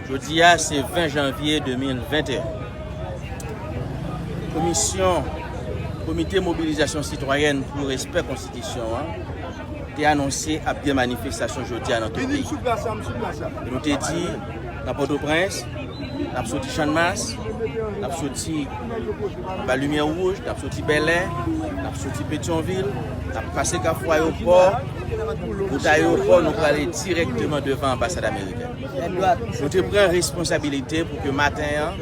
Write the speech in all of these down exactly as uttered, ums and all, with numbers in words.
Jodi a, se ven janvye de mil venteyen. Komisyon, Komite Mobilizasyon Sitwayèn pou Respè Konstitisyon an te anonse ap gen manifestasyon jodi a nan tout peyi. E nou te di, nan Pòtoprens, n ap soti Channmas, n ap soti anba Limyè Wouj, n ap soti Bèlè, n ap soti Petyonvil, n ap pase Kafou Ayewopò, wout Ayewopò, nou prale dirèkteman devan anbasad amerikèn. Nou te pran responsabilite pou ke maten an,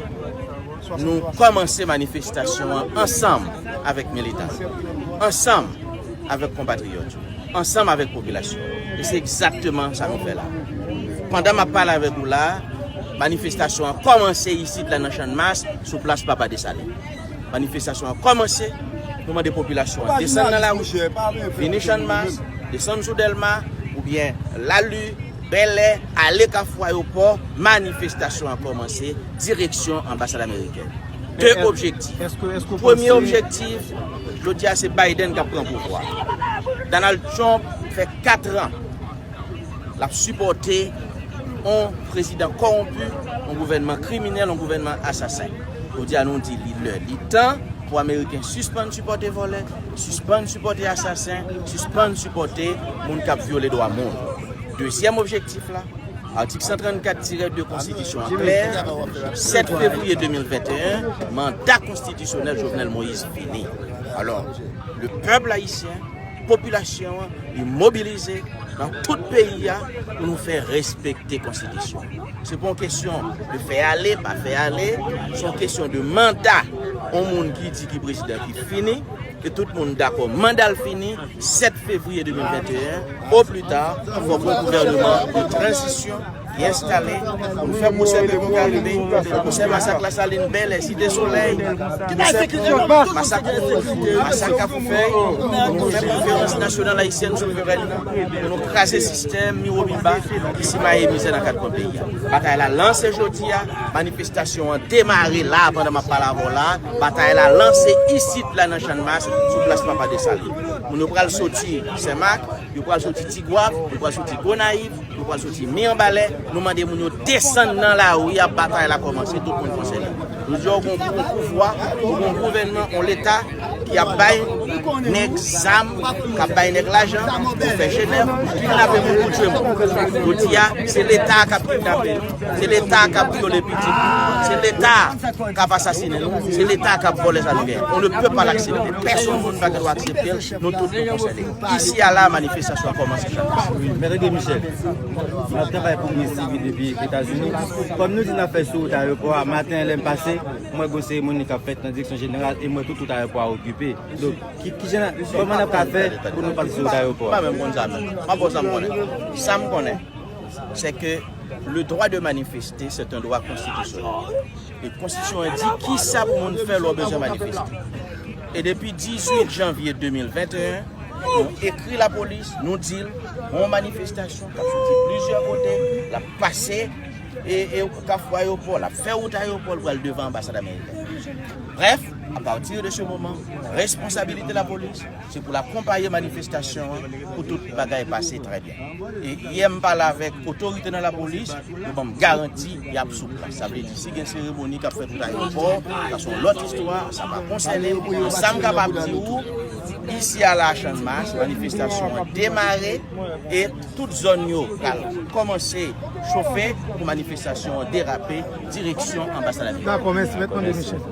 nou kòmanse manifestasyon an ansanm avèk militan, ansanm avèk konpatriyòt yo, ansanm avèk popilasyon. E se egzakteman sa nou fè la. Pandan m ap pale avèk ou la, manifestasyon an kòmanse isit la nan Channmas, sou plas Papa Desalin. Manifestasyon an kòmanse, nou mande popilasyon an desann nan lari, vini Channmas, desann sou Dèlma, oubyen Lali, Bèlè, ale Kafou Ayewopò, manifestasyon an kòmanse, direksyon anbasad amerikèn. De objektif. Premye objektif, jodi a se Biden k ap pran pouvwa. Donald Trump fè kat an l ap sipòte yon prezidan kòwonpi, yon gouvènman kriminèl, yon gouvènman asasen. Jodi a nou di li lè, li tan pou Ameriken sispann sipòte vòlè, sispann sipòte asasen, sispann sipòte moun k ap vyole dwa moun. Dezyèm objektif la, atik san trannkat tirè de konstitisyon an klè, sèt fevriye de mil venteyen, manda konstitisyonèl Jovenel Moïse fini. Alò, le pèp ayisyen, popilasyon an, li mobilize nan tout peyi a pou nou fè respekte konstitisyon. Se pa yon kesyon de fè ale, pa fè ale, se yon kesyon de manda yon moun ki di ki prezidan ki fini, ke tout moun dakò manda l fini, sèt fevriye de mil venteyen, o pli ta, fòk yon gouvènman de tranzisyon ki enstale, pou nou fè pwosè Petro Karibe, pwosè masak Lasalin, Bèlè, Site Solèy, pwosè pou masak Wouj, masak Kafoufèy, pou nou fè konferans nasyonal ayisyèn souvren, pou nou kraze sistèm miwomiba ki simaye mizè nan kat kwen peyi a. Batay la lanse jodi a, manifestasyon an demare la, pandan m ap pale avè w la, batay la lanse isit la nan Channmas, sou plas Papa Desalin. Moun yo pral soti Senmak, yo pral soti Tigwav, yo pral soti Gonayiv, yo pral soti Mibalè. Nou mande moun yo desann nan lari a, batay la kòmanse, tout moun konsène. Jodi a, w gen yon pouvwa, w gen yon gouvènman, yon leta ki ap bay nèg zam, k ap bay nèg lajan, pou fè Jenèv, pou kidnape moun, pou tchwe moun. Jodi a, se leta k ap kidnape nou, se leta k ap vyole pitit nou, se leta k ap asasinen nou, se leta k ap vòlè sa nou genyen. On ne peut pas l'accepter. Pèsonn moun pa gen dwa aksepte l, nou tout nou konsène. Isi a la, manifestasyon an kòmanse chak jou. Mèt André Michel, m ap travay pou Miss T V depi Etazini. Kòm nou di n ap fè sou wout ayewopò a, maten lè m pase, m wè gon seremoni k ap fèt nan direksyon jeneral e m wè tout wout ayewopò a okipe. Donk, ki, ki jan, kòman n ap ka fè pou nou pase sou wout ayewopò a? M pa menm konn sa menm. M ap ba w sa m konnen. Sa m konnen, c'est que le droit de manifester, c'est un droit constitutionnel. E konstitisyon an di kisa pou moun fè lè w bezwen manifeste. E depi dizuit janvye de mil venteyen, nou ekri lapolis, nou di l, gon manifestasyon k ap soti plizyè kote, l ap pase e, e Kafou Ayewopò, l ap fè wout ayewopò, l pral devan anbasad amerikèn. Brèf, apati de se moman, responsabilite lapolis, se pou l akonpaye manifestasyon an pou tout bagay pase trè byen. E yè m pale avèk otorite nan lapolis, yo ban m garanti y ap sou plas. Sa vle di, si gen seremoni k ap fèt wout ayewopò, sa se yon lòt istwa, sa pa konsène m. Sa m kapab di ou, isi a la Channmas, manifestasyon an demare e tout zòn yo pral kòmanse chofe pou manifestasyon an derape direksyon anbasad amerikèn. Dakò, mèsi, Mèt André Michel.